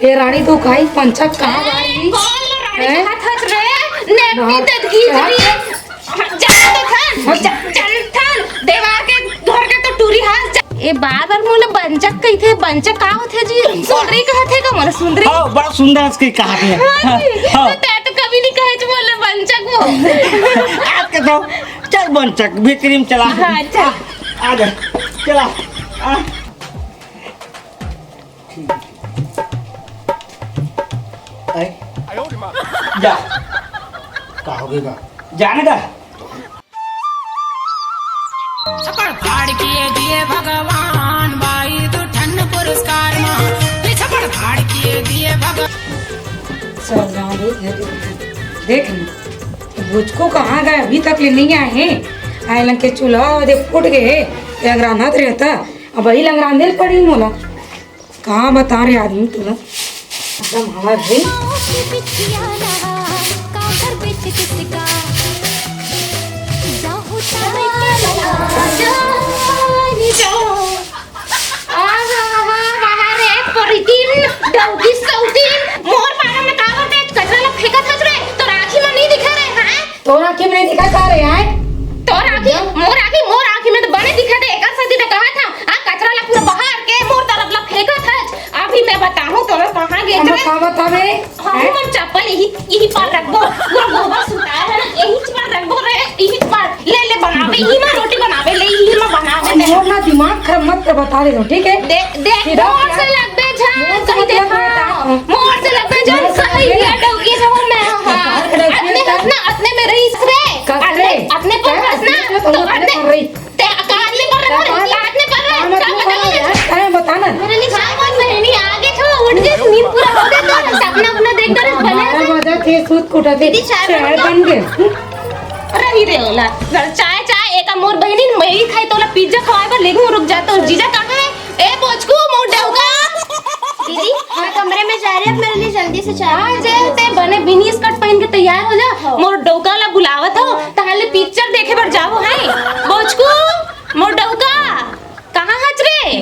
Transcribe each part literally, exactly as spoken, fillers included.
ए रानी, तू काई पंचक कहाँ जा रही? कौन रानी हैं? कहाँ थच रे? नेपी तेदगी तेरी। जा तो थन, जा, चल थन। देवार के घर के तो टूरी हाथ जा। ए बार बार मोला बंचक कहिथे, बंचक का होथे जी? सुंदरी कहथे का मोला सुंदरी? हाँ, बड़ा सुंदर हंस के कहा थे। हाँ जी, हाँ। तो तै तो कभी नहीं कहे जी मोला बंचक वो। आज के तो चल बंचक, भीतरी में चला। हाँ, चल। आ जा, चला। आ। ठीक है, ठीक है। आए। जा। का हो गया? जाने का? छप्पड़ फाड़ के दिए भगवान, बाई दू ठन पुरस्कार मा। छप्पड़ फाड़ के दिए भगवान। चल जाओ रे, देख, देख न। बुचकू कहाँ गए? अभी तक ले नहीं आए हैं। आए लंग के चूल्हा दे फूट गए, ये अंगरान्हत रहता, अब वही लंगरान्हे पड़ी मोला। का बता रे आदमी तोला, एकदम हवा भाई। आहा, आहा, आहा रे, परितीन, डौकी सौतीन, मोर पारा में काबर तेज कचरा ला फेंकत हस रे? तोर आँखी में नहीं दिखे रे, हाँ? तोर आँखी में नहीं दिखा का रे, आय? तोर आँखी, मोर आँखी, मोर आँखी में तो बने दिखत हे, एकर सेती तो कहत हंव, आ कचरा ला पूरा बहार के मोर तरफ ला फेंकत हस। अभी मैं बताहूँ तोला कहाँ गे हमें रे। का बताबे? हाँ, हैं? हमन चप्पल यही, यही पार रखबो, पूरा गोबर सुताए हे ना, यही पार रखबो रे, यही पार। ले, ले बनाबे, यही मा रोटी बनाबे, ले, यही मा बनाबे। मोर ना दिमाग खराब मत कर, बता दे दो, ठीक है? दे, दे, सीधा मोर से लगबे झन, मोर से सही मतलब देखा। मोर से लगबे झन, मोर से सही लगबे। ये डौकी जो मैं, हाँ। अपने हंसना, अपने में रहिस रे। कस रे? अपने, अपने पर हंसना, तो अपने पर रही। ते कान ले पर रहे, कान ले पर रहे। कान ले पर रहे। अरे बता ना। मेरे लिए सामान बहनी आगे छो, उठ गए, नींद पूरा हो गया तो सपना अपना देख कर बने। बारह बजे थे, सूत कोठा थे। दीदी, चाय बन गया। बन गए। रही रे ओला। चाय, चाय, एका मोर बहनी, मैं ही खाई तोला पिज्जा खवाए बर लेगू, रुक जा तो। जीजा कहाँ है? ए बोचकू, मोर डौका। दीदी, मैं कमरे में जा रही हूँ, मेरे लिए जल्दी से चाय आ बना जा, दो। ते बने mini skirt पहन के तैयार हो जा। हाँ। मोर डौका ला बुलावत हो, तहाले पिक्चर देखे बर जाबो है। बोचकू, मोर डौका, कहाँ हच रे?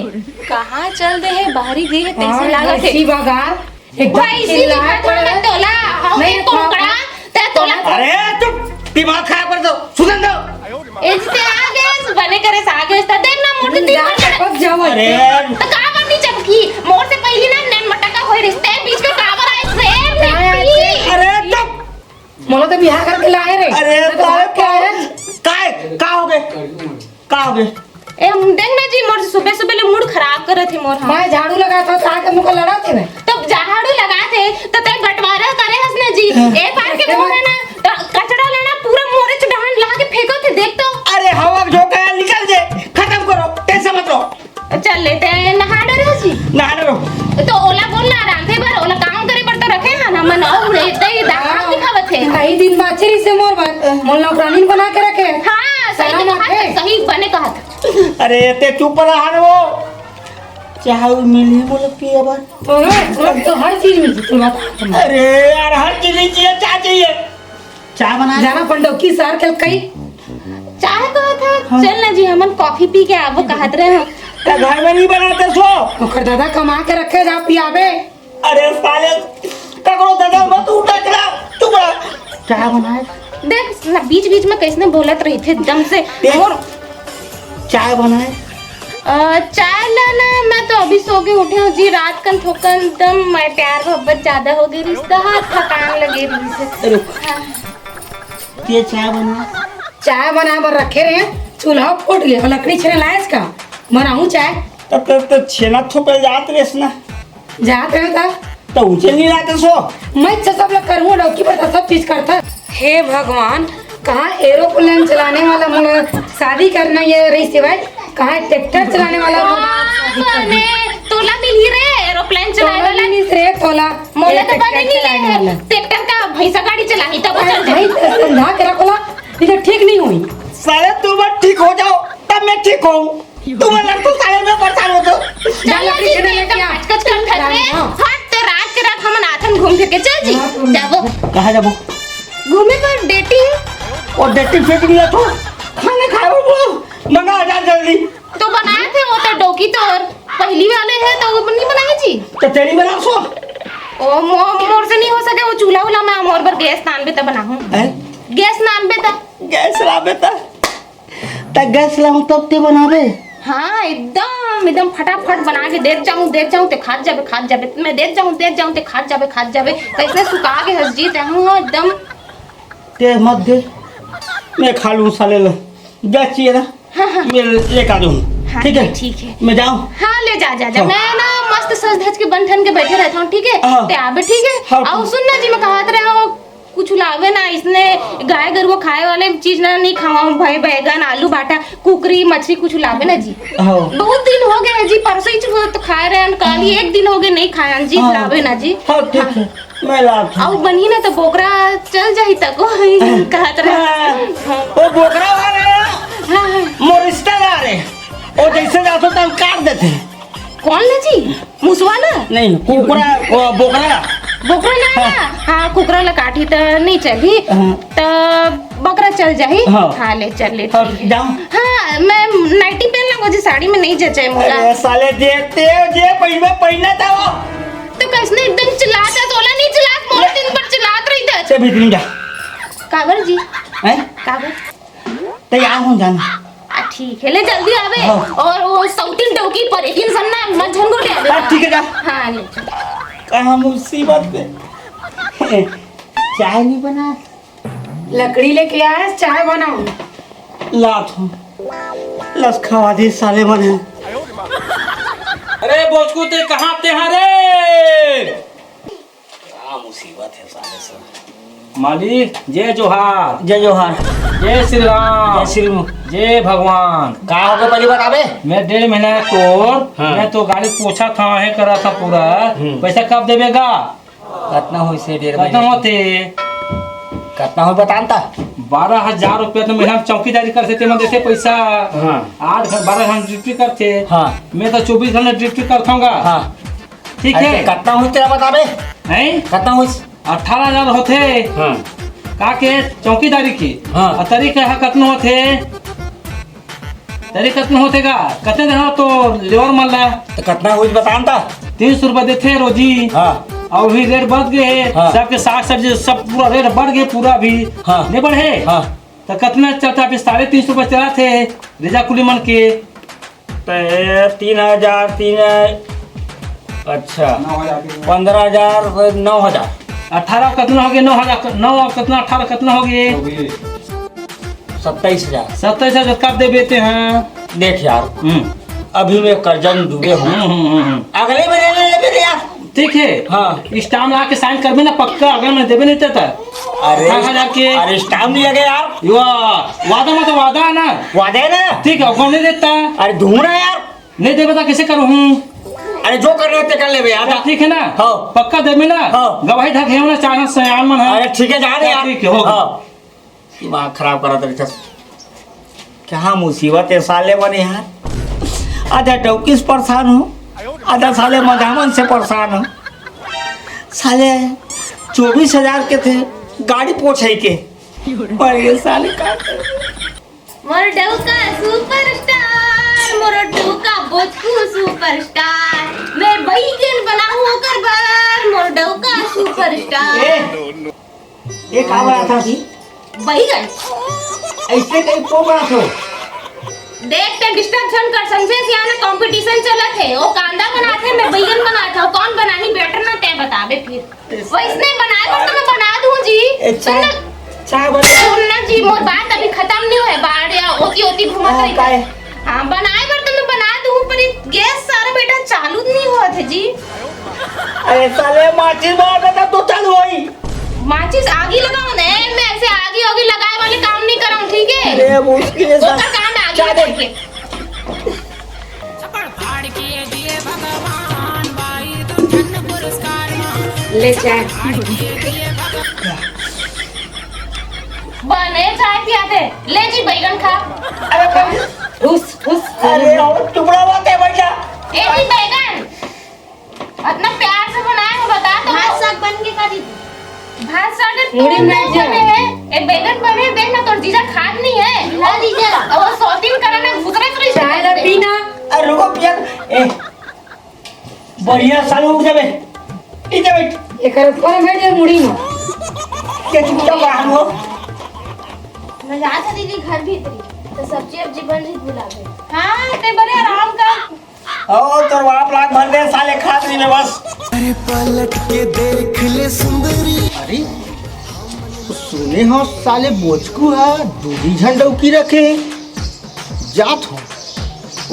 कहाँ चल दे है, बाहरी गे है, तैसे हाँ, लागत है। ऐसी बगार। एकदम भैंसी चिल्लाए दिखत हवे पड़े। तोला, हवे नहीं, कोकड़ा, ते तोला। अरे चुप, दिमाग खराब कर दो, सुनन दो। ए जी, ते आ गेस, बने करे से आ गेस, त देख ना मोर ते दिमाग खराब। चपक जाओ। अरे। त का बात नहीं चपकी? मोर से पहली ना नैन मटका होए रिश्ते, बीच में काबर आए से? अरे चुप। मोला तो बिहार करके लाए रे। अरे मैं तो बाप भाग के आया। रे। काय, का हो गए? का हो गए? ए, देख ना जी, मोर सुबह सुबह ले मूड खराब करत हे मोर, हाँ। मैं झाड़ू लगात हंव, त आके मुका लड़ात हे। तो झाड़ू लगात हे, त ते बंटवारा करे हस ना जी। हाँ। ए पार के मोर हे ना, त कचरा ला ना पूरा मोरे च डहान ला के फेंकत हे, देख तो। अरे हवा झोंका है, निकल जे, खत्म करो, टेंशन मत लो। चल लेते हैं, नहा डरे हस जी। नहा डरो। तो ओला बोल ना, रांधे बर, ओला काम करे बर तो रखे ना, ना मन और उड़े, इतना ही दांत हाँ। दिखावत हे। कई दिन बाचे रही से मोर बर, मोर नौकरानी बना के रखे। हाँ, सही सलाम कहा आखे। था, सही बने कहा था। अरे, ते चुप रहा न वो। चाय मिली मोला पिए बर। तो ना, तो, तो हर चीज मिलती, तू बता। अरे यार, हर चीज नहीं चाहिए, चाय चाहिए। चाय बना। जाना पंडौकी सार के कई। चाय कहत हे? हाँ। चल ना जी, हमन कॉफी पी के आबो कहत रहे हम। ते घर में नहीं बनाते सो। ओकर दादा कमा के रखे जा पियाबे। अरे साले, ककरो दादा मत उठा के ला, चुप रह। चाय बनाए। देख ना, बीच बीच में कैसने बोलत रहिथे एकदम से। देख, और चाय बनाए। अ, चाय ला ना, मैं तो अभी सो के उठे हंव जी, रात कन थोकन एकदम मैं प्यार मोहब्बत ज्यादा हो गई रिश्ता, हाँ, थकान लगे रहिस हे। रुक। हाँ। ते चाय बना। चाय बनाए बर रखे रहे, चूल्हा फूट गया, लकड़ी छेने लायस का? बनाऊं चाय? तब तो, तो छेना थोपे जात रेस ना। जात रहे था। तो उसे नहीं लाते सो। मैं इच्छा सब लोग करूँ, डौकी पर तो सब चीज करता। हे भगवान, कहाँ एरोप्लेन चलाने वाला मोला शादी करना ये रही सिवाय, कहाँ ट्रैक्टर चलाने वाला मोला शादी करना? तोला मिली रे एरोप्लेन चलाने तोला वाला। मिलिस रे तोला, मोला ये तो बने ट्रैक्टर नहीं चलाने ले। वाला। ट्रैक्टर का भैंसा गाड़ी चलाही तब अरे चल भाई, समझा के रखो ला, नहीं तो ठीक नहीं हुई। साले तुम ठीक हो जाओ, तब मैं ठीक हूँ। तुम अलग तो साले में परेशान हो तो। चल चल, अभी ठीक है, एकदम क्या? कचकच कर खा रहे। हाँ। हट, ते रात के रात हमन आथन घूम फिर के, चल जी, हाँ, तुम जाबो। कहाँ जाबो? घूमे पर dating। और dating फेटिंग ला तो खाना खाओ वो, मंगा हजार जल्दी। तो बनाए थे वो तो डौकी तो और पहली वाले है तो वो नहीं बनाए जी। तो तेरी बना सो। ओ, मो-, मोर से नहीं हो सके, वो चूल्हा उल्हा में मोर बर गैस नानबे त बनाहूं। हैं? गैस नानबे त। गैस लाबे त। त गैस लाऊं तब ते बनाबे? हाँ, एकदम, एकदम फटाफट बना के देत जाऊं, देत जाऊं, ते खात जाबे, खात जाबे, मैं देत जाऊं, देत जाऊं, ते खात जाबे, खात जाबे। कैसने सुखा के हंस जी ते हूं एकदम। ते मत दे, मैं खा लूं साले ला। गैस चाहिए ना? हाँ, हाँ। मैं लेकर आ जाऊँ। हाँ, ठीक है? ठीक है। मैं जाऊँ? हाँ, ले जा, जा, जा। हाँ। मैं ना मस्त सज धज के बन ठन के बैठे रहता हूँ, ठीक है? हाँ। ते आबे, ठीक है? हाँ, और ठीक। सुन ना जी, मैं कहत रहे हूँ, कुछ लावे ना, इसने गाय गरुआ खाए वाले चीज ना नहीं खावा भाई, बैगन, आलू, बाटा, कुकरी, मछली कुछ लावे ना जी। हाँ। बहुत दिन हो गए जी, परसों ही तो खाए रहे हैं, काल ही एक दिन हो गए नहीं खाए हैं जी, हाँ। लावे ना जी। हाँ, ठीक हाँ। है। मैं लात हूँ। अउ बनही ना त बोकरा चल जाही तको कहत रहे। हाँ, वो बोकरा वाले ना, हाँ, हाँ। मोर रिश्तेदार है। वो जैसे जातो तब काट देते। कौन ले जी? मुसवा ना? नहीं, कुकरा, वो बोकरा। बोकरा ना? हाँ। हाँ, कुकरा ला काटी त नहीं चली। हाँ। त बकरा चल जाही। हाँ। हाँ, ले चल ले, हाँ, ठीक है। जाओ। हाँ, मैं नाइटी पहन लूंगा जी, साड़ी में नहीं जचे मोला। अरे साले, जे ते जे पहिनबे, पहिना था वो। तो कैसने एकदम चिल्लात है, तोला नहीं चिल्लात, मोर दिन भर चिल्लात रही था। से भीतर जा। काबर जी? हैं? काबर? तैयार हो जाना। आ, ठीक है, ले जल्दी आवे। हाँ। और वो सौतीन डौकी पर एक इंसान ना मत झंगोटे आवे। हाँ, ठीक है, जा। हाँ, ले चल। कहाँ मुसीबत पे। चाय नहीं बना। लकड़ी लेके आया, चाय बनाऊं? लात हूँ। लस खवा दी साले मन हे। अरे बोचकू, ते कहाँ ते हाँ रे? क्या मुसीबत है साले से। मालिक, जय जोहार। जय जोहार। जय श्री राम। जय श्री राम। जय भगवान। का होगे पहली बताबे? मैं डेढ़ महीना है तोर, हाँ। मैं तो गाड़ी पोछा था, है करा था पूरा। हम्म। पैसा कब देबे गा? कतना होइसे डेढ़ कतना महीना? होथे? कतना हो बतान ता? बारह हजार रुपया तो महीना में चौकीदारी करथे, तेमा देथे पैसा। हाँ। आठ घंटा, बारह घंटा ड्यूटी करथे। हाँ। मैं तो चौबीस घंटा ड्यूटी करथौं गा। हाँ। ठीक अरे, है। तो कतना होइस तेला बताबे? हैं? कतना होइस? अठारह हजार होथे। हाँ। का के चौकीदारी के? हाँ। अउ तनखा ह कतना होथे? तनखा कतना होथे गा? कतने देना तो लेबर मन ला? तो कतना होइस बतान ता? तीन सौ रुपया देथे रोजी। हाँ। अउ भी रेट बढ़ गए हे। हाँ। सबके साग सब्जी सब पूरा रेट बढ़ गए पूरा भी। हाँ। नहीं बढ़े? हाँ। तो कतना चलता अभी? साढ़े तीन सौ रुपया चलत हे रेजा कुली मन के। तो तीन हजार, तीन, अच्छा, नौ हजार के। पन्द्रह हजार, नौ हजार। अठारह कतना होगे? नौ हजार, नौ और कतना, अठारह कतना होगे? सत्ताईस हजार। सत्ताईस हजार कब देबे ते हैं? देख यार, हम्म। अभी मैं कर्जा में डूबे हूँ। हम्म, हम्म, हम्म, हम्म। अगले महीने ले लेबे रे यार। ठीक है। हाँ। स्टाम्प ला के साइन करबे ना पक्का, अगर मैं देबे नहीं देता। अरे, अठारह हजार के। अरे स्टाम्प नहीं लगे यार। यो, वादा में तो वादा है ना। वादा है ना। ठीक है, कौन नहीं देता? अरे दूँ ना यार। नहीं देबे तो कैसे करूँ हूँ? अरे जो कर रहे थे कर लेबे यार। ठीक है ना? हाँ। पक्का देबे ना? हाँ। गवाही धक है ना, चाहे सयान मन है। अरे ठीक है, जा रहे यार। ठीक है, हो गया। हाँ। दिमाग खराब करा तरीका से। क्या मुसीबत है साले बने यार। आधा डौकी से परेशान हूँ, आधा साले मजामन से परेशान हूँ। साले चौबीस हजार के थे गाड़ी पोछे के, पर ये साले का मोर डौका सुपरस्टार, मोर डौका बोचकू सुपरस्टार, मैं बैगन बनाऊं ओकर बर, मोर डौका सुपरस्टार। ए, ये का बनात हस? बैगन। ऐसे कहीं को बनात हो? देख, ते डिस्टर्ब झन कर, समझे? सियाना कंपटीशन चलत हे, वो कांदा बनात हे, मैं बैगन बनात हूँ, कौन बनाही बेटर ना, ते बताबे फिर। वैसने बनाए बर तो मैं बना दूँ जी। ए, चाय, सुन ना। चाय बना। सुन ना जी, मोर बात अभी खत्म नहीं हुए, बाहर या ओती ओती घूमत हाँ, रही। काय? हाँ, बनाए बर तो मैं बना दूँ, पर ये गैस सारा बेटा चालू नहीं हुआ था जी। अरे साले, माचिस मार देता तो चालू होई। माचिस आगी लगाओ ना, मैं ऐसे आगी आगी लगाए वाले काम नहीं करूँ, ठीक है? अरे मुश्किल है ओकर सर। कांड आगी चाय दे। लगा के। ले चाय। बने चाय पिया दे। ले जी बैगन खा। अरे बैगन। हुस, हुस। अरे और टुकड़ा हुआ क्या बैठा? ए जी बैगन। इतना प्यार से बनाए हो, बता तो। भात साग बन के का दीदी? भात साग तो मुड़ी में नहीं जा। बने है। ए बैगन बने, देख ना तोर जीजा खात नहीं है। ला दीजिए। और वो सौतीन करा ना घुसरे तो चाय ला पीना। अरे रुको पिया। ए, बढ़िया साले उठ जाबे। इधर बैठ। एकर ऊपर में बैठ जा मुड़ी में। क्या चुपचाप बाहर हो? मैं जात हँव दीदी घर भीतरी, त सब्जी अब्जी बन रही, भुला गई। हाँ, ते बड़े आराम कर। ओ, तोर बाप लात भर दे, साले खात नहीं ले बस। अरे पलट के देख ले सुंदरी। अरे, सुने हो साले बोचकू हा, दू ही झन डौकी रखे हे। जात हो,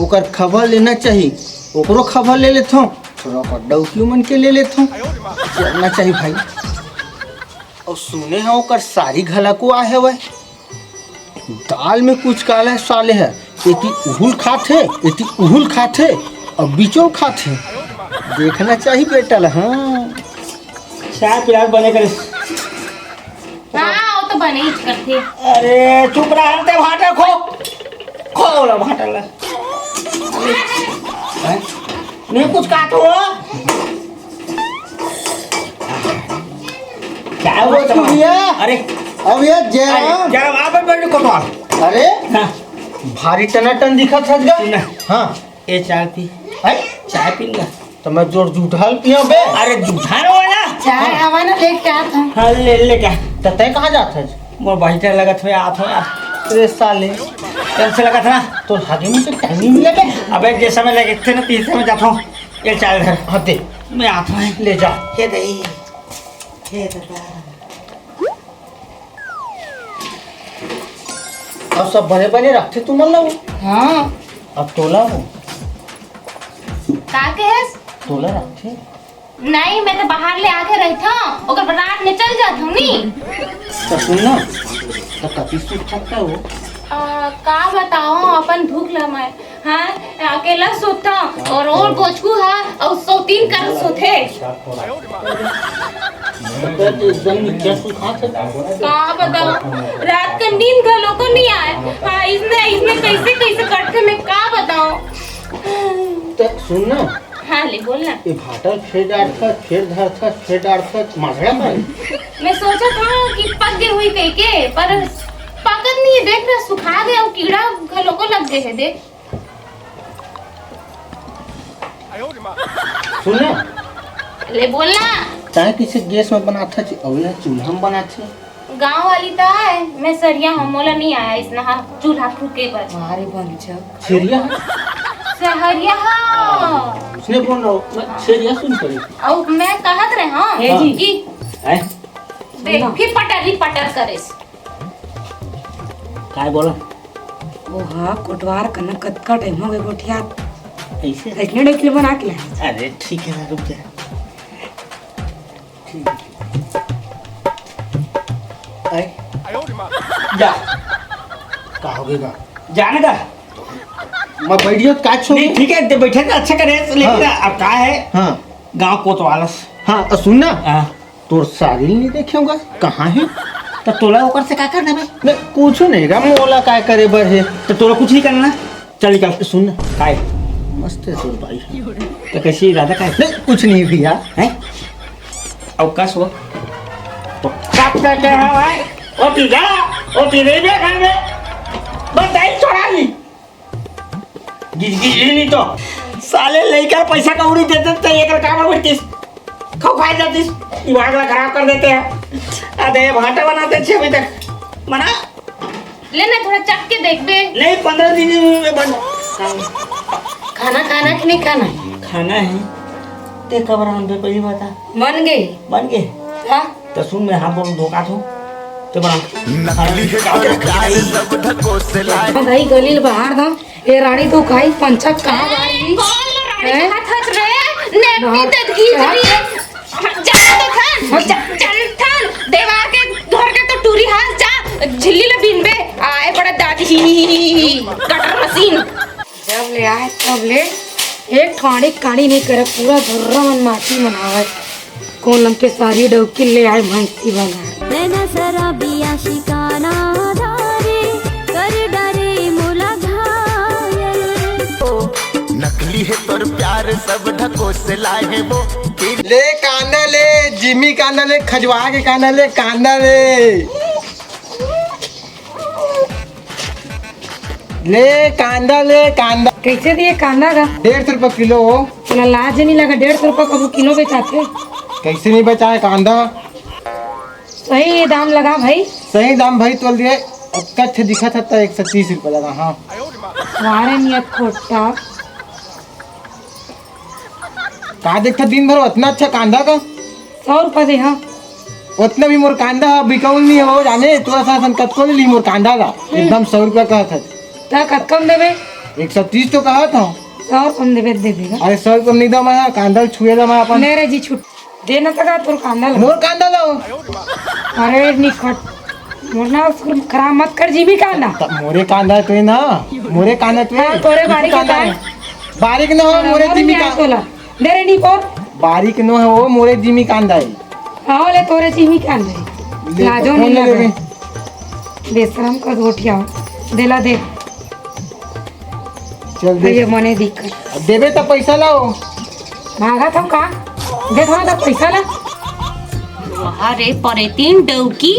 ओकर खबर लेना चाही, ओकरो खबर ले लेथो, थोड़ा ओकर डौकी मन के ले लेथो, चलना चाही भाई। अउ सुने हो ओकर सारी घला को आहे वह। दाल में कुछ काला है साले है, एती उहुल खात हे, एती उहुल खात हे, अउ बिचोल खात हे। देखना चाही बेटा ला, हाँ। चाय पिलास बने करे। हाँ, वो तो बने ही करथे। अरे चुप रहा, ते भाटा खो, खो ला भाटा ला। हैं? नहीं कुछ कहा तो। क्या हुआ बोचकू भैया? अरे। अब ये जयराम। अरे, जयराम, आप बैठ को तो। अरे। हाँ। भारी टनाटन दिखत हस गा। ना। हाँ। ए चाय पी। हैं? चाय पी ना। त मैं जोर जूठा ल पिया बे। अरे जूठा न हो ना। चाय हवा ना लेके आत हँव। हाँ, ले, ले क्या? त तैं कहाँ जात हस? मोर भाई डर लगत हवे, आत हँव यार। अरे साले। कब से लगत ना? तो हागे में तो टाइम ही नहीं लगे। अबे जैसा मैं लगे थे ना, तीसरे में जाता हूँ। ये चाय धर। हाँ दे। मैं आत हँव। ले जा। हे दही। हे दादा। अउ सब बने बने रखथे तुमन ला वो। हाँ। अब तोला वो। का कहेस? तोला रखथे। नहीं, मैं तो बाहर ले आके रहिथँव, ओकर बाद रात में चल जात हँव नी। त सुन ना, त कति सुत सकता वो? आ, का बताओ अपन दुख ला मैं। हाँ, अकेला सुतथँव अउ वो बोचकू हा अउ सौतीन कर सुते। एकदम नीचा सुखात हे। का बताओ, रात का नींद घलो को नहीं आए। हाँ, इसने, इसने कैसे, कैसे करथे, मैं का बताओ। त सुन ना। हाँ, ले बोल ना। ये भाटा ल फेर डारथस, फेर धरथस, फेर डारथस, मगड़ा कर। मैं सोचत हँव कि पक गे होही कह के, पर पकत नहीं हे, देख ना, सुखा गे अउ कीड़ा घलो को लग गे हे, देख। सुन ना। ले बोल ना। चाय किसे गैस में बनात हस, अउ ये चूल्हा में बनात हे? गाँव वाली त आय, मैं सरिया हँव, मोला नहीं आय इसना हा चूल्हा फूके बर। अरे बंचक। छेरिया? सहरिया हा। उसने बोल रहा हूँ, मैं छेरिया सुन करी। अउ मैं कहत रहे हँव हे जी। कि हैं? देख, फिर पटर ही पटर करेस। काय बोला? वो हाँ, कोटवार कनक कतका टाइम हो गए गोठियात। कैसे? अइसने टाइप ले बना के लाए। अरे ठीक है ना, रुक जा। ठीक है। आए। जा। का हो गया? जाने दा। मैं बैठ गया, का छो? नहीं, ठीक है, ते बैठे तो अच्छा करे, लेकिन हाँ। अब का है? हाँ। गाँव कोतवालस। हाँ, अ, सुन ना। हाँ। तोर सारी नहीं देखे होगा, कहाँ है? त तोला ओकर से का करना बे? नहीं, कुछ नहीं गा, मोला काय करे बर है? त तोला कुछ नहीं करना। चल निकल। सुन ना। काय? मस्त है तोर भाई। त कैसी इरादा काय? नहीं, कुछ नहीं भैया। हैं? अउ कस वो? तो कब तक है भाई? ओ तीजा, ओ तीजा ही देखा बे। बस दाई छोड़ा नहीं। गिज गिज ही नहीं तो। साले लइका पैसा कौड़ी देते त एकर काम बैठतीस। खाओ खाए जातीस। दिमाग ला खराब कर देते हैं। अरे भाटा बनाते छे अभी तक। मना। ले ना, थोड़ा चख के देख बे। नहीं, पन्द्रह दिन में बन। खाना खाना कि नहीं खाना? खाना है। ते कब रांध बे, पहली बता। बन गई। बन गई? हाँ। तो सुन, मैं हाथ बोल धोखा थो। ते बना। नकली है तो प्यार सब ढकोसला है। भाई गलील बाहर दा। ए रानी तो खाई पंचक कहाँ बाहर ए, भी? कौन रानी हैं? हाथ हच रे? नेपी हाँ। दे दी हाँ। रे। जा तो थन, जा, चल थन। देवार के घर के तो टूरी हाथ जा। झिल्ली ले बीन बे। आए बड़ा दादी। Cutter machine. जब ले आए तब ले एक ठाणी काणी नहीं करे, पूरा धुर्रा मन माटी मनावे। कौन लमके सारी डौकी ले आए भैंसी वाला। नैना शराबिया शिकाना धारे, कर डारे मोला घायल। ओ, नकली है तोर प्यार, सब ढकोसला है वो। ले कांदा ले, जिमी कांदा ले, खजवा के कांदा ले, कांदा ले। ले कांदा, ले कांदा। कैसे दिए कांदा का? डेढ़ सौ रुपये किलो हो। तोला लाज नहीं लगा, डेढ़ सौ रुपये कबू किलो बेचाथे? कइसे नहीं बेचाय कांदा? सही दाम लगा भाई। सही दाम भाई तोल दिए। अतका अच्छा दिखत हे त एक सौ तीस रुपया लगा। हाँ। वारे नियत खोटा। का देखत दिन भर अतना अच्छा कांदा का? सौ रुपया दे, हाँ। अतना भी मोर कांदा बिकाऊ नहीं हे वो, जाने तोर असन कतको ले ली मोर कांदा ला। एकदम सौ रुपया कहत हे। त कतका म देबे? एक सौ तीस तो कहत हँव। सौ रुपया म देबे, दे देगा। अरे सौ रुपया म नहीं दँव मैं, कांदा छुए ला मैं अपन। ले रे जी, छुट। दे ना सका तोर कांदा ला। मोर कांदा ला। अरे निखट, मोर ना सुर खराब मत कर जीबी कांदा। त मोरे कांदा तो हे ना, मोरे कांदा तो हे। हाँ, तोरे बारी के कांदा हे। बारीक न हो, मोरे जीमी कांदा। दे रे नी बोल। बारीक न हो, मोरे जीमी कांदा हे। हाँ, ले तोरे जीमी कांदा हे। लाजो नहीं लगे। बेशरम कर गोठिया। देला दे। चल दे। ये मने दिक्कत। अब देबे त पैसा लाव। भागत हँव का? दे थोड़ा सा पैसा ला। वाह रे परेतीन डौकी,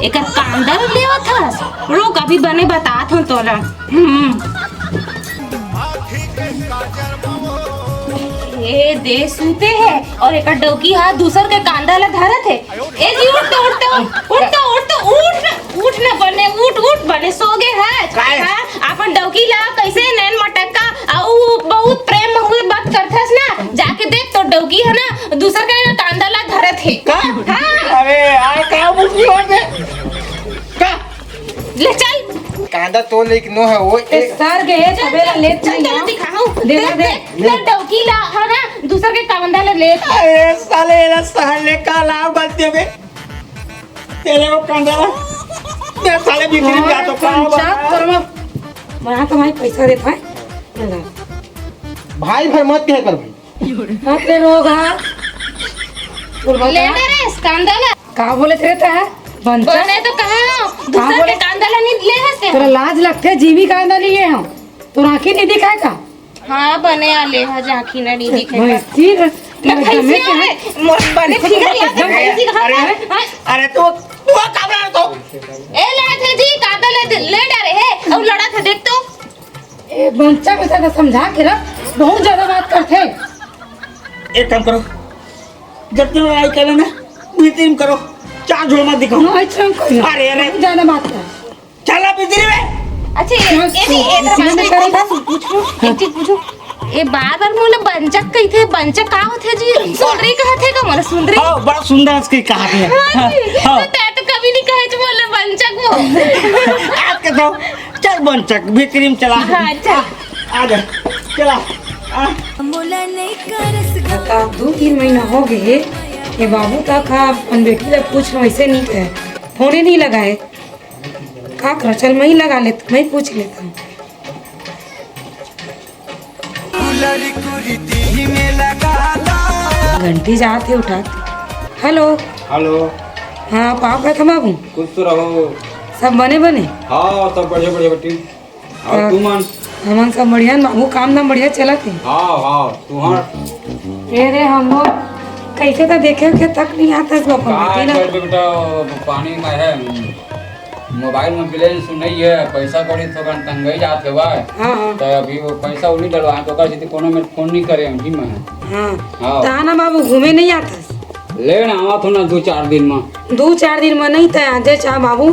एकर कांदा ल लेवत हस? रुक, अभी बने बतात हँव तोला। हम्म। ए दे सूते हे अउ एकर डौकी ह दूसर के कांदा ल धरत हे। ए जी, उठ तो, उठ तो, उठ तो, उठ तो, उठ ना, उठ ना बने, उठ, उठ बने, सो गे हस। काय? हाँ, अपन डौकी ला कइसे नैन मटक्का अउ बहुत प्रेम म हुए बात करथस ना, जाके देख तो डौकी ह ना, दूसर के कांदा ला धरत हे। का? हाँ। अरे यार, का मुश्किल बात हे? का? ले चल। कांदा तो लेके नो हे वो, ए, ए, सर गे, तबे ला लेत चल, नहीं चल, ना। दिखाऊं। दे, दे, दे, दे। दे, डौकी ला, है ना, दूसर के कांदा ला लेत। अरे साले, एला सहर ले का लाभ गलती हो गई? तेरे वो कांदा ला। दे साले, भीतरी में जा तो हाँ, का पंचायत बा? करो। मैं तो भाई पैसा देता है। भाई, भाई मत कहे कर भाई। मत ले रोग हा। तोर बता। ले दे रे, कांदा ला। का बोले थे रहता है? बंचा। बने तो कहा, का दूसर बोले? के कांदा ला नहीं ले हंसे। तोरा लाज लगथे, जीवी कांदा लिए हँव। तोर आँखी नहीं दिखाय का? हाँ, बने आ ले हा, जाँखी ना नहीं दिखे का। भैंसी रे, मैं एकदम भैंसी से है, मोर बने फिगर लागे भैंसी का। अरे, हाँ? अरे तू, तू का काबरा तो? ए लड़ा थे जी, कांदा ले दे, ले डारे है, अब लड़ा थे देख तो। ए बंचा के साथ समझा के रख, बहुत ज्यादा बात करथे। एक काम करो, जब तक लड़ाई करे ना, भीतरी में करो, चार झोल मत दिखाओ। हाँ, अच्छा, हम करिए। अरे, अरे। ज्यादा बात कर। चला भीतरी में। अच्छा, ये, ये नहीं, ये तो बात नहीं। पूछो, एक चीज पूछो। ये बार-बार मोला बंचक कहिथे, बंचक का होथे जी? सुंदरी कहथे का मोला सुंदरी? हाँ, बड़ा सुंदर इसकी कहानी है। हाँ जी, हाँ। तो तै तो कभी नहीं कहे जी मोला बंचक वो। आज के तो चल बंचक, भीतरी में चला। हाँ, चल। आ जा, चला। आ। बता, दू तीन महीना हो गे हे, ये बाबू तक हा अपन बेटी ला पूछ लो, ऐसे नहीं कहे, फोने नहीं लगाए। का करा, चल मैं ही लगा लेत, मैं ही पूछ लेत हँव। घंटी जात हे, उठात। हेलो। हेलो। हाँ, पाँव परत हँव बाबू। खुश रहो। सब बने बने? हाँ, सब बढ़िया बढ़िया बेटी। अउ हाँ। तुमन? हमन सब बढ़िया न बाबू, काम धाम बढ़िया चलत हे। हाँ, हाँ, तुँहर? ए रे, हम लोग कइसे तो देखे के तक नहीं आत हे, अपन का बेटी ला। करबे बेटा, पानी में है, मोबाइल में balance नहीं है, पैसा कौड़ी थोकन तंगई जात हे भाई। हाँ, हाँ। तो अभी वो पैसा वो नहीं डलवाए, तो ओकर सेती कोनो में फोन नहीं करे अभी मैं। हाँ। हाँ। ता ना बाबू, घूमे नहीं आत हस? ले ना, आवत हँव ना दू चार दिन में। दू चार दिन में नहीं, तै आजे चा बाबू,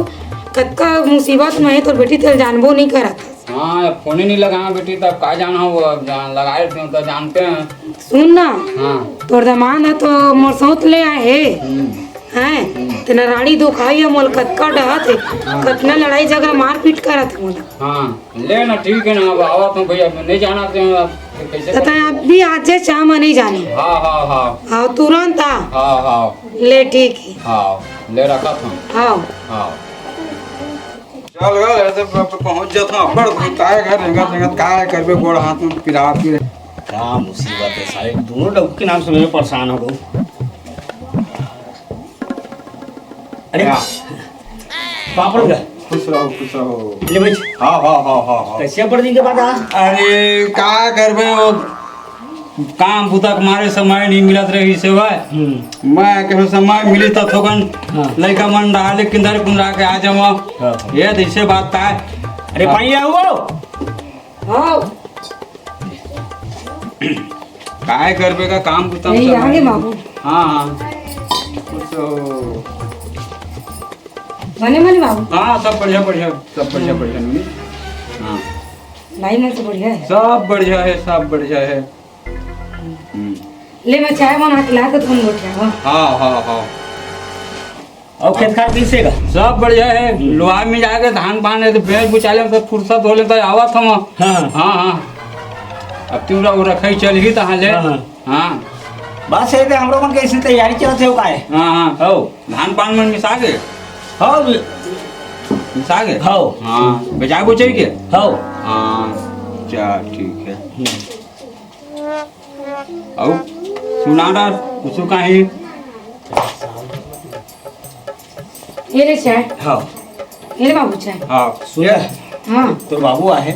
कतका मुसीबत में हे तोर बेटी, तेला जानबो नहीं करत हस। हाँ, अब फोने नहीं लगाए बेटी, तब का जाना हो, अब जान, लगाए थे तो जानते हैं। सुन ना, हाँ। तोर दमांद ह तो मोर सौत ले आए हे। हम्म। हैं? हम्म। तेना राड़ी दुखाई हे, मोला कतका डहत हे, हाँ। कतना लड़ाई झगड़ा मारपीट करत हे मोला। हाँ, ले ना, ठीक है ना, अब आवत हँव भैया, अब नहीं जाना तो अब कैसे त तैं अभी आजे चा, मैं नहीं जानी। हाँ, हाँ, हाँ। हाँ, तुरंत आ। हाँ, हाँ। ले, ठीक है। हाँ, ले रखत हँव। हाँ। हाँ। चल गा, ऐसे प-, प-, पहुँच जात हँव। बड़ भुगताए घर रेंगत रेंगत, काय करबे, गोड़ हाथ में पिरात पिरे। का मुसीबत हे साले, दोनों डौकी के नाम से मैं परेशान हो गऊँ। अरे, का? पापड़ का? खुश रहो, खुश रहो। ले भाई। हाँ, हाँ, हाँ, हाँ, हाँ। कैसे बड़ दिन के बाद आ? अरे, का करबे, वो काम बुता के मारे समय नहीं मिलत रहिस हे भाई। हम्म। मैं कहे समय मिली त थोकन हाँ। लइका मन रहा, लेकिन दर कुंदरा के आ जावा। हाँ, हाँ। ये जैसे बात का है। अरे हाँ। पानी लाओ। हाँ। काय करबे का काम बुता नहीं, समय। आगे बाबू। हाँ, हाँ। बने बने बाबू। हाँ, सब बढ़िया, बढ़िया, सब बढ़िया, बढ़िया, नोनी। हाँ। भाई मन से बढ़िया है। सब बढ़िया है, सब बढ़िया है। हम्म। ले, मैं चाय बना के लात हँव, तुम गोठिया हो। हाँ, हाँ, हाँ। अउ खेत खार कइसे हे गा? सब बढ़िया है। हम्म। लोहा में जाके धान पान है तो बेच बुचा ले, तो फुर्सत हो ले तो आवत हँव। हाँ। हाँ, हाँ। अब तू रखई चलही तहाँ ले। हाँ, हाँ। हाँ। बस ये तो हमरो मन के ऐसी तैयारी चलत हे, का है? हाँ, हाँ। हो। धान पान मन मिसा गे? हो। मिसा गे? हो। हाँ, बेचाय बुचाय के? हो। हाँ, चल ठीक है। हम्म। अउ सुना ना, कुछ कहीं? ये ले चाय। हाँ। ये ले बाबू चाय। हाँ, सुन। हाँ। तोर बाबू आहे,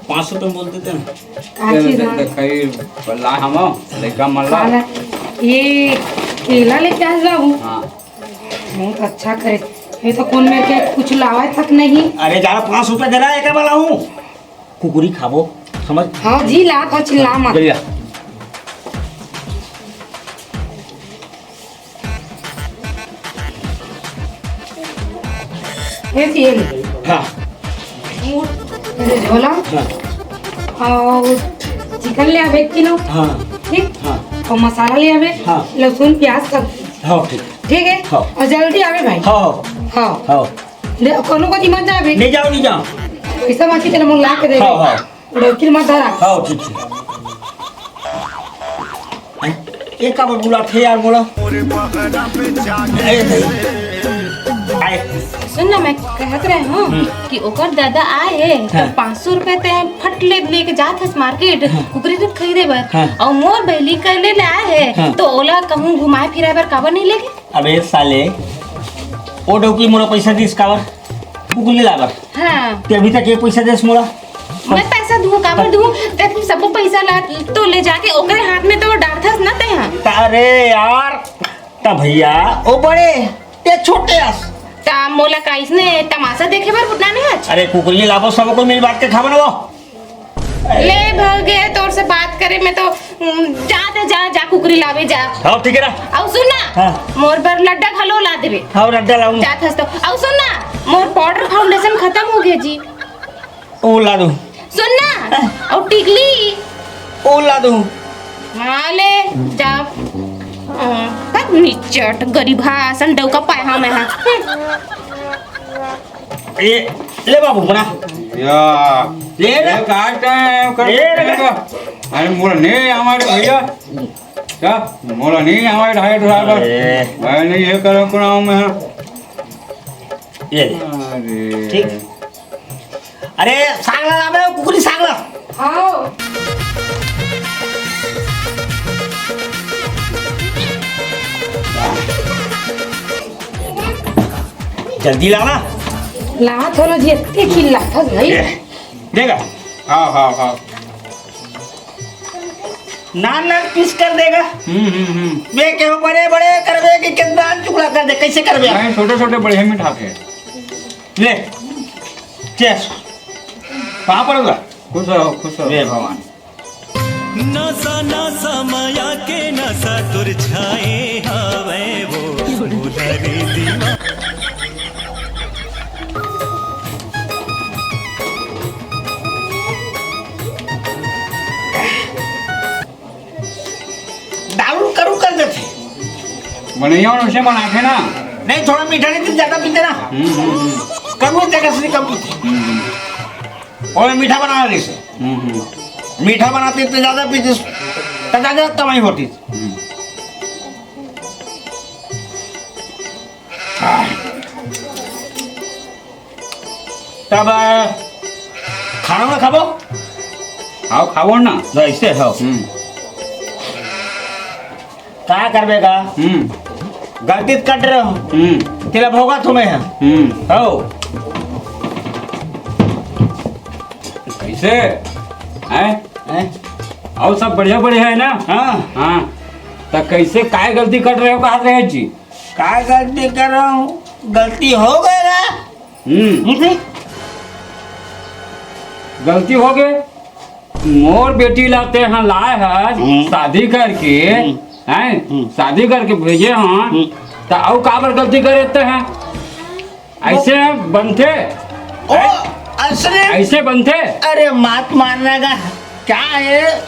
पाँच सौ रुपये बोल देते ना। का चीज देख, है? देख, कई ला हम, लइका मन ला। साला, ये केला लेके आए बाबू। हाँ। बहुत अच्छा करे। ये तो कौन मेरे के कुछ लावा तक नहीं। अरे, जा रहा, पाँच सौ रुपये दे रहा है, क्या बोला हूँ? कुकुरी खाबो, समझ? हाँ जी, ला था, चिल्ला मत। जल्दी आ। ये जी, ये ले। हाँ। ये ले झोला। हाँ। और चिकन ले आबे एक किलो। हाँ। ठीक? हाँ। और मसाला ले आबे। हाँ। लहसुन, प्याज, सब। हाँ, ठीक। ठीक है? हाँ। और जल्दी आबे भाई। हाँ, हाँ। हाँ। हाँ। दे, कोनो कोती मत जाबे। नहीं जाओ, नहीं जाओ। पैसा बाकी तेला मोला ला के दे। हाँ, हाँ। उड़ौकी मत धरा। हाँ, ठीक, ठीक। हैं? ये का बुलाथे यार, बोला। ए, नहीं। आए। सुन ना, मैं कहत रहे हूँ हम्म। कि ओकर दादा आए हे, तो हाँ। पाँच सौ रुपए ते फट ले लेके जात हस मार्केट, हाँ। कुकरी दूध खरीदे बर। हाँ। और मोर बहली कर ले, ले आए हे, हाँ। तो ओला कहूँ घुमाए फिराए बर काबर नहीं लेगे? अबे साले, ओ डौकी मोला पैसा दिस काबर? कुकुर ले लाबर। हाँ। ते अभी तक एक पैसा देस मोला? मैं पैसा दूँ, काबर दूँ? ते सबको पैसा ला तो ले जाके ओकरे हाथ में तो डालथस ना ते हाँ। अरे यार, त भैया, ओ बड़े, ते छोटे अस। त मोला का इसने तमाशा देखे बर बुलाने हच? अरे कुकुर ले लाबो, सबको मिल बांट के खाबो ना वो। ले भगे तोर से बात करे में तो, उम, जा दे, जा, जा कुकरी लावे जा। हाँ, ठीक है ना? अउ सुन ना, हाँ। मोर बर लड्डा घलो ला देबे। हाँ, लड्डा लाऊं। जात हस तो। अउ सुन ना, मोर पाउडर फाउंडेशन खतम हो गे जी। ओ ला दूं। सुन ना, हाँ। अउ टिकली। ओ ला दूं। हाँ, ले, जा। हाँ, निचट, गरीब हा, असन डौका पाए हा मैं हा। ए, ले बाबू, बना। या। ले ना। ये काट है, कर ले ना। अरे, मोला नहीं आवा रे भैया। क्या? मोला नहीं आवा रे ढाई ढाई का। अरे। मैं नहीं ये करो, कुनाऊँ मैं। ये ले। अरे। ठीक। अरे, साग ला लाबे, कुकरी साग ला। हाँ। जल्दी ला ना। ला थोड़ा जी, इतने चिल्ला था भाई। ये, देगा? हाँ, हाँ, हाँ। नान नान पीस कर देगा। हम्म, हम्म, हम्म। मैं कहूँ बड़े बड़े करबे कि कितना टुकड़ा कर दे, कैसे करबे? नहीं, छोटे छोटे बढ़िया मिठाथे। ले, चेस। पाँव पड़ूंगा। खुश रहो, खुश रहो। ले भगवान। नसा नसा मया के नसा तुर छाए हावै वो, बोला रे दीवा। दारू करू कर देथे। बनैया मन उसे बनाथे ना। नहीं, थोड़ा मीठा नहीं, ज्यादा पीथे ना। हम्म, हम्म, हम्म। करू जगह से कम पीथे। हम्म, हम्म। और मीठा बना रही से। हम्म, हम्म। मीठा बनाते तो ज्यादा पीते, तो ज्यादा कमाई होती। हम्म। तब खाना ना खाबो? आओ, खाओ ना। ना, ऐसे हो। हम्म। का करबे गा? हम्म। गलती त कर रहे हो। हम्म। तेला भोगा तुम्हें है। हम्म। हो। कैसे? हैं? हैं? आओ, सब बढ़िया बढ़िया है ना? हाँ। हाँ। तो कैसे, काय गलती कर रहे हो, कहा रहे जी? काय गलती कर रहा हूँ? गलती हो गए ना? हम्म। हम्म। गलती हो गए? मोर बेटी ला ते यहाँ लाए हस, हम्म। शादी करके, हम्म। हैं? हम्म। शादी करके भेजे हन, हम्म। त अउ काबर गलती करे ते हैं? ऐसे बनथे? ओ, असली ऐसे बनथे? अरे, मात मारना का क्या है?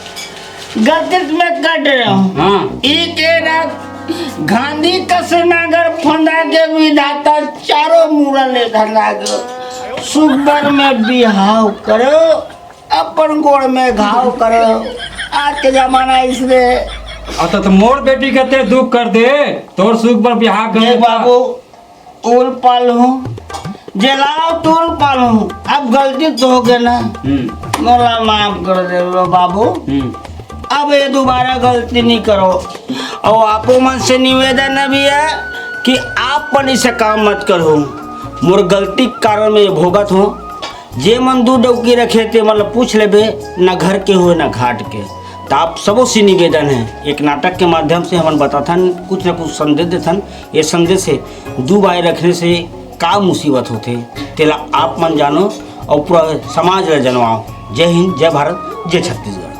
गलती तो मैं कर रहे हूँ। हाँ। एक, एक रात गांधी कसे नागर फंदा के विधाता चारों मुड़ा ले धंधा के। सुख बर में बिहाव करो, अपन गोड़ में घाव करो। आज के जमाना इसलिए। अ, त, त मोर बेटी के ते दुख कर दे, तोर सुख बर बिहाव कर देता। बाबू, उल पाल हूँ, जेला तूल पाल हूँ। अब गलती तो हो गया ना, हम्म। मोला माफ कर दे लो बाबू। हम्म। अब ये दोबारा गलती नहीं करो। अउ आपो मन से निवेदन है भैया कि आप मन इसे काम मत करो। मोर गलती के कारण मैं ये भोगत हूँ। जे मन दू डौकी रखे ते मन ल पूछ लेबे, ना घर के होय ना घाट के। त आप सबो से निवेदन है, एक नाटक के माध्यम से हमन बताथन, कुछ ना कुछ संदेश देथन। ये संदेश है, दू बाई रखने से का मुसीबत होथे, तेला आप मन जानो अउ पूरा समाज ला जनवाओ। जय हिंद, जय भारत, जय छत्तीसगढ़।